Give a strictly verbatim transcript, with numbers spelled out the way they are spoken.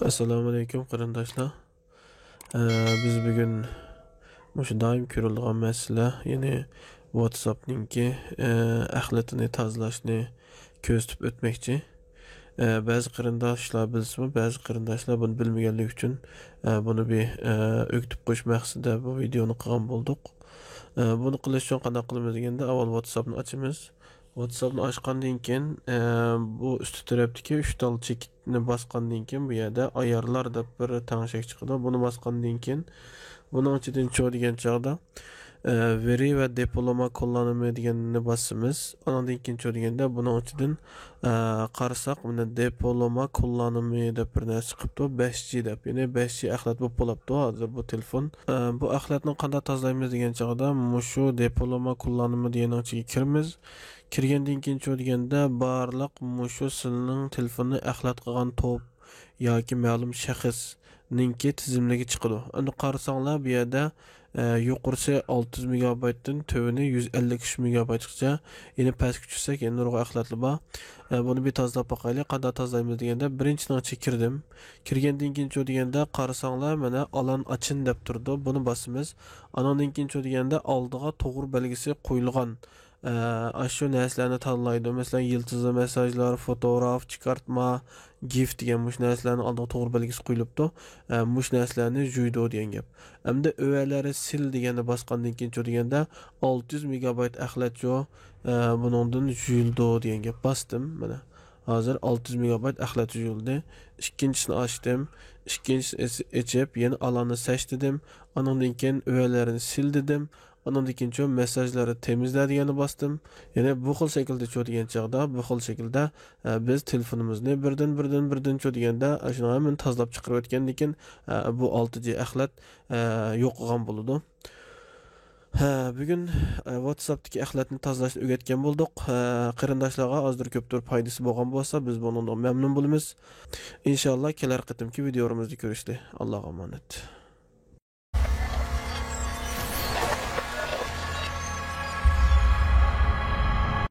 ئەسسالامۇئەلەيكۇم قېرىنداشلار. ئە، بىز بۈگۈن مۇشۇ دائىم كۆرۈلىدىغان مەسىلە، يەنى ۋاتساپنىڭكى، ئە، ئەخلىتىنى تازىلاشنى كۆرسىتىپ ئۆتمەكچى. ئە، بەزى قېرىنداشلار بىلسىمۇ، بەزى قېرىنداشلار بۇنى بىلمىگەنلىكى ئۈچۈن، ئە، بۇنى بىر، ئە، ئۆگىتىپ قويۇش مەقسىتىدە بۇ ۋىدېئونى قىلغان بولدۇق. ئە، بۇنى قىلىش ئۈچۈن قانداق قىلىمىز دېگەندە، ئاۋۋال ۋاتساپنى ئاچىمىز. ۋاتساپنى ئاچقاندىن كېيىن، ئە، بۇ ئۈستى تەرەپتىكى ئۈچ تال چېكىتنى باسقاندىن كېيىن، بۇ يەردە ئايارلار دەپ بىر تەڭشەك چىقىدۇ. بۇنى باسقاندىن كېيىن، بۇنىڭ ئىچىدىن چۇ دېگەن چاغدا، ئە، ۋېرى ۋە دېپولوما كوللانىمى دېگەننى باسىمىز. ئانىڭدىن كېيىن چۇ دېگەندە، بۇنىڭ ئىچىدىن، ئە، قارىساق، مانا دېپولوما كوللانىمى دەپ بىر نەرسە چىقىپتۇ. بەش جى دەپ، يەنى بەش جى ئەخلەت بولۇپ بولاپتۇ ھازىر بۇ تېلېفون. ئە، بۇ ئەخلەتنى قانداق تازىلايمىز دېگەن چاغدا، مۇشۇ دېپولوما كوللانىمى دېگەننىڭ ئىچىگە كىرىمىز. كىرگەندىن كېيىن چۇ دېگەندە، بارلىق مۇشۇ سىلىنىڭ تېلېفوننى ئەخلەت قىلغان توپ ياكى مەلۇم شەخسنىڭكى تىزىملىكى چىقىدۇ. ئەمدى قارىساڭلار، بۇ يەردە، ئە، يۇقىرىسى ئالتە يۈز مېگابايتتىن تۆۋىنى يۈز ئەللىك ئۈچ مېگابايتقىچە، يەنى پەسكە چۈشسەك، يەنە نۇرغۇن ئەخلەتلەر بار. ئە، بۇنى بىر تازىلاپ باقايلى. قانداق تازىلايمىز دېگەندە، بىرىنچىنىڭ ئىچىگە كىردىم. كىرگەندىن كېيىن چۇ دېگەندە، قارىساڭلار، مانا ئالان ئاچىن دەپ تۇرىدۇ. بۇنى باسىمىز. ئانىڭدىن كېيىن چۇ دېگەندە، ئالدىغا توغرا بەلگىسى قويۇلغان، ئە، ئاشۇ نەرسىلەرنى تاللايدۇ. مەسىلەن، يىلتىزلىق مېسساژلار، فوتوگراف، چىقارتما، گىف دېگەن مۇشۇ نەرسىلەرنىڭ ئالدىغا توغرا بەلگىسى قويۇلۇپتۇ. ئە، مۇشۇ نەرسىلەرنى جۇيىدۇ دېگەن گەپ. ئەمدى ئۆۋەلەرنى سىل دېگەننى باسقاندىن كېيىن چۇ دېگەندە، ئالتە يۈز مېگابايت ئەخلەت چۇ، ئە، بۇنىڭدىن جۇيۇلىدۇ دېگەن گەپ. باستىم، مانا. ھازىر ئالتە يۈز مېگابايت ئەخلەت جۇيۇلدى. ئىككىنچىسىنى ئاچتىم. ئىككىنچىسىنى ئېس-، ئېچىپ، يەنە ئالاننى سەش دېدىم. ئانىڭدىن كېيىن ئۆۋەلەرنى سىل دېدىم. ئانىڭدىن كېيىن چۇ مېسساژلارنى تېمىزلە دېگەننى باستىم. يەنى بۇ خىل شەكىلدە چۇ دېگەن چاغدا، بۇ خىل شەكىلدە، ئە، بىز تېلېفونىمىزنى بىردىن، بىردىن، بىردىن چۇ دېگەندە، ئاشۇنىڭ ھەممىنى تازىلاپ چىقىرىۋەتكەندىن كېيىن، ئە، بۇ ئالتە جى ئەخلەت، ئە، يوقىغان بولىدۇ. ھە، بۈگۈن، ئە، ۋاتساپتىكى ئەخلەتنى تازىلاشنى ئۆگەتكەن بولدۇق. ھە، قېرىنداشلارغا ئازدۇر كۆپتۇر پايدىسى بولغان بولسا، بىز بۇنىڭدىن مەمنۇن بولىمىز. ئىنشاللا كېلەر قېتىمكى ۋىدېئولىرىمىزدا كۆرۈشلى. ئاللاغا ئامانەت.